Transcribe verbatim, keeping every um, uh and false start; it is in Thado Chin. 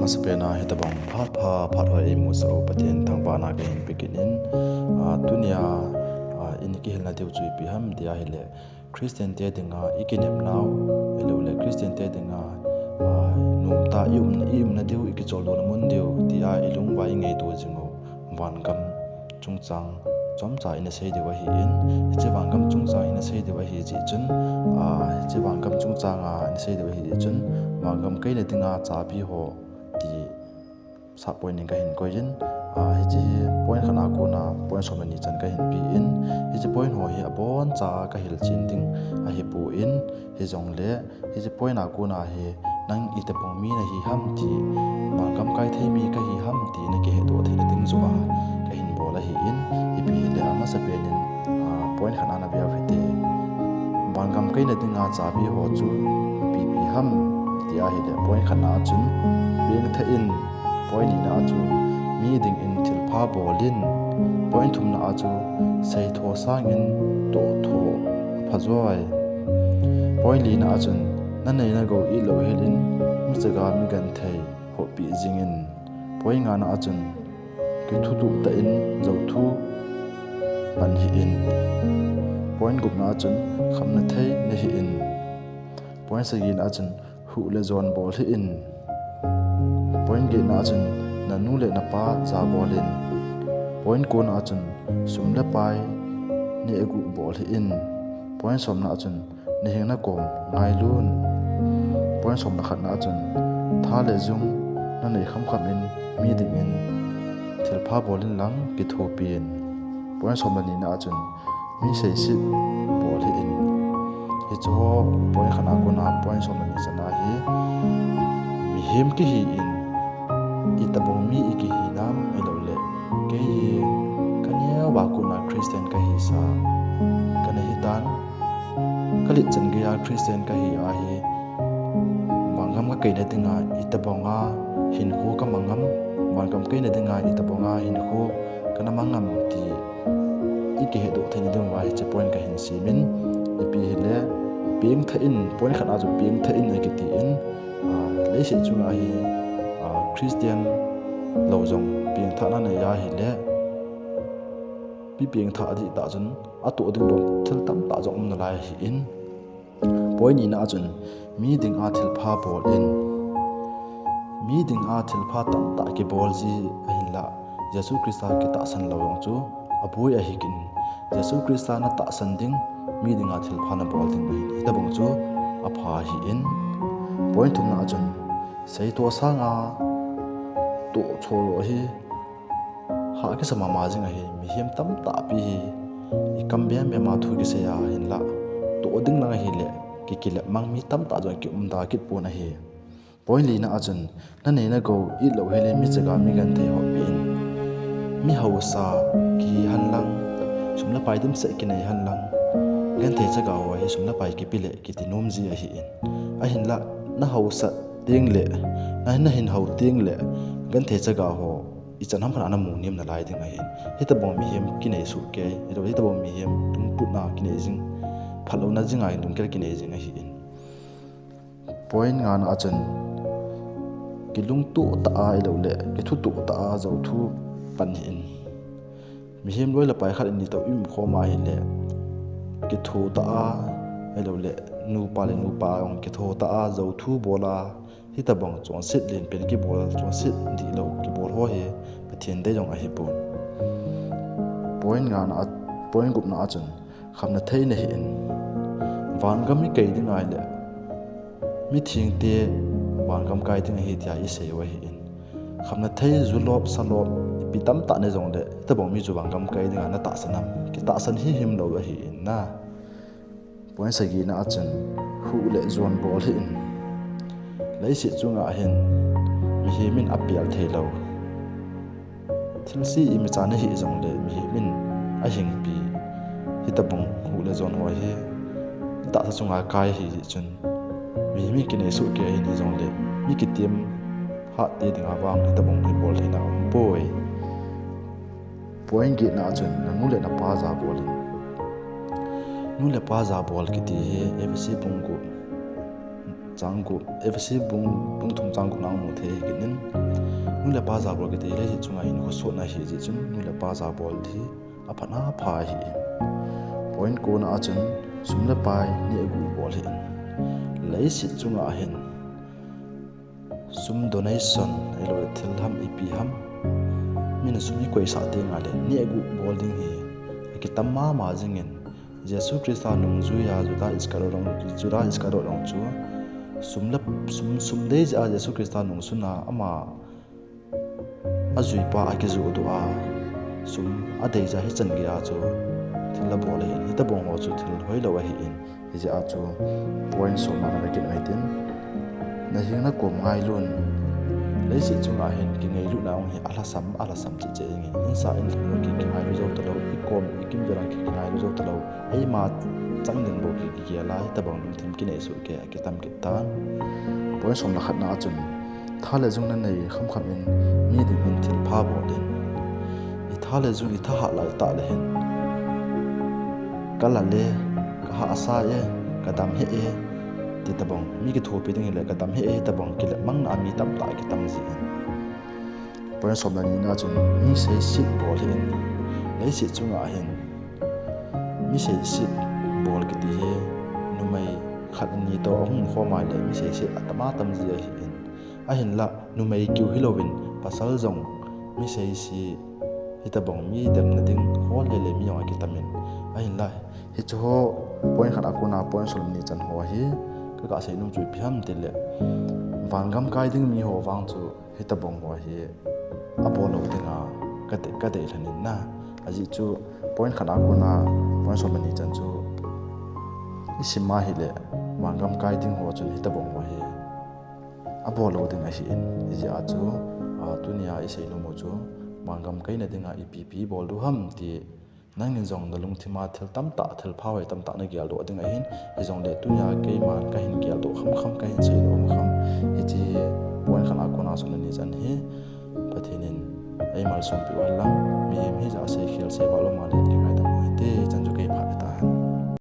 Amasapen a hitabang phat pha phat hoi eimusah u Pathen thangvahna kahin pe kit in, a, tunia, a, i kihilna diu chu ipi ham tia ahile, Christian te dinga i kinepnau, ahilouleh Christian te dinga, a, nomtah i umna, i umna diu, i kicholdo na mun diu tia i lungvai i ngaito jing u vangam chungchang chomcha ina sei diu ahin, hiche vangam chungchang ina sei diu ahi jeh chun, a, hiche vangam chungchang a ina sei diu ahi jeh chun, vangam kaina dinga chabi ho ti sub point in kahin koi in, a, hiche hi point khat a kona point som le ni chan kahin pe in, hiche point ho hi aboncha kahil chen ding ahipon, hijongle hiche point a kona hi nang itobang mi nahi ham ti, vangam kai thei mi kahi ham ti na kihetdoh theina ding joh a kahin bol ahin, ipi hile amasapen in, a, point khat a na veu hite. Vangam kaina dinga chabi ho chu ipi ipi ham ti ahile, point khat a chun pengthah in, point nina a chu mi dingin thilpha bol in, point thumna a chu seitho sangin tohtho pha joi, point lina a chun nanei nagou itlou hel in, michaga migenthei hopi jing in, point ngana a chun kithutuh tah in jouthu pan hih in, point gupna a chun khamna thei nahih in, point sagina a chun huh le jon bol hih in, point getna a chun nanu le napa ja bol in, point kona a chun sum le pai neh guh bol hih in, point somna a chun nahing nakom ngailun, point som le khatna a chun tha le jung nanei khamkham in, mi dingin thilpha bol in lang kithopi in, point som le nina a chun mi seiset bol hih in. Hiche ho point khat a kona point som le ni chan a hi mihem kihi in, itobang mi i kihi nam ahilouleh, kei hi kaneo a kona Christian kahisa kana hitan, kalet chan geiya Christian kahi ahi, vangam kakaina dinga itobanga hinkho kamang am, vangam kaina dinga itobanga hinkho kana mang am ti i kihetdoh theina diuva hiche point kahin semin, ipi hile pengthah in, point khat a chu pengthah in akiti in, a, leiset chunga hi, a, Christian lou jong pengthahna nei ahile, mi pengthah dihtah chun atoh ding lou thil tamtah jong um nalai ahin, point nina a chun mi dinga thilpha bol in, mi dinga thilpha tamtah kibol ji ahinlah, Jesu Christa kitahsan lou jong chu aboi ahi kit in, Jesu Christa natahsan ding, mi dinga thilpha nabol ding ahin, hitobang chu apha ahin, point thumna a chun seitho sanga toh chol ahi, hah kisa mama jing ahi, mihem tamtah pi hi i kam bem bem a thu kisei ahinlah, toh ding lang ahile kikilep mang mi tamtah jong kium da kit pon ahi. Point lina a chun nanei nagou itlou hel in, michaga migenthei hopi in, mi hausa kihi hen lang, sum le pai dimset kinei hen lang, genthei chaga ho hi sum le pai kipe le kiti nom ji ahin, ahinlah nahausat tengle, na, nahin hao tengle genthei chaga ho ichan ham khat a namu nem nalai ding ahin, hitobang mihem kinei soh kei, hitobang mihem lungputna kinei jing, phatlouna jinga lungkel kinei jing ahin, point ngana a chun kilungtoh tah a ahilouleh kithutoh tah a jouthu pan hih in, mihem loi le pai khat in itoh i umkhom ahile, kitho tah a, ahilouleh nupa le nupa jong kitho tah a jouthu bol a, hitobang chonset lenpen kibol, chonset dihlou kibol ho hi Pathen dei jong ahipon, point ngana a, point gupna a chun khamna thei nahih in, vangam ikai ding ahile mithengte vangam kai ding ahi tia isei u ahin, khamna thei, julop salop ipi tamtah nei jongle, hitobang mi chu vangam kai dinga natahsan am? Kitahsan himhim lou ahin na. Point sagina a chun huh le jon bol hih in, leiset chunga hin mihem in apel theilou thilse imacha nahih jongle mihem in ahingpi, hitobang huh le jon ho hi tahsa chunga kai ahi jeh chun, mihem in kinei soh kei ahin, hijongle mi kitem hahte dinga vang hitobang hi bol theina aumpoi. Point getna a chun nanu le napa jabol in, nu le pa jabol kiti hi Ephesi bung gup Chang gup, Ephesi bung, bung thum chang gup na mu thei hi kit in. Nu le pa jabol kiti leiset chunga hin khosotna hi jeh chun, nu le pa jabol hi aphatna pha ahi. Point kona a chun, sum le pai neh guh bol hi in. Leiset chunga hin, sum donation, ahilou le thil ham ipi ham, min a sum i koisah teng le neh guh bol ding hi akitam mama jing in, Jesu Christa nungjui a Judas Iscariot jong, Judas Iscariot jong chu sum le, sum, sum dei jeh a Jesu Christa nungsun a ama ajuipa akijoh doh a, sum adei jeh a hichan gei a chu thil abol ahin, hitobang ho chu thil hoilou ahi in, hijeh a chu point somna na kit u hitin. Na hing na kom ngailun. Leiset chunga hin kingailutna jong hi alhasam, alhasam cheh cheh jeng in. Insah in lhing jong ki, kingailu jou talou, i kom i kimvel a ki, kingailu jou talou. Eima chang ding bou ki, kigel a, hitobang lungthim kinei soh kei akitam kit tan. Point som le khatna a chun, tha le jung na nei khamkham in, mi dingin thilpha bol in. I tha le jung i thahat lai tah le hin, ka lal e, ka hahsa e, ka dam hih e, ti tobang, mi kithopi ding hile ka dam hih e, tobang kilepmangna a mi tamtah kitam jin. Point som le nina chun, mi seiset bol hi in. Leiset chunga hin mi seiset bol kiti hi numei khat ni toh ahung khom a le mi seiset atam atam ji ahi in. Ahinla numei kiu hilouvin pasal jong mi seiset, hitobang mi demna ding hol lele mi jong akitam in. Ahinla hiche ho point khat a kona point som le ni chan ho hi ka, kasei nom chu ipi ham tile, vangam kai ding mi ho vang chu hitobang ho hi abol lou dinga ka dei, ka dei lhon in na. Ajeh chu point khat a kona point som le ni chan chu i sim a hile, vangam kai ding ho chun hitobang ho hi abol lou ding ahi in. Hijeh a chu, a, tunia i sei nom u chu, vangam kaina dinga ipi ipi bol diu ham ti, nangin jong na lungthim a thil tamtah, thilpha hoi tamtah na geldoh ding ahin, hijongle tunia keiman kahin geldoh khamkham, kahin seidoh khamkham, hiche point khat a kona som le ni chan hi Pathen in eimalsompeh u hen lang, mihem hijat a seikhel seival um a le kingaidam u hite, chan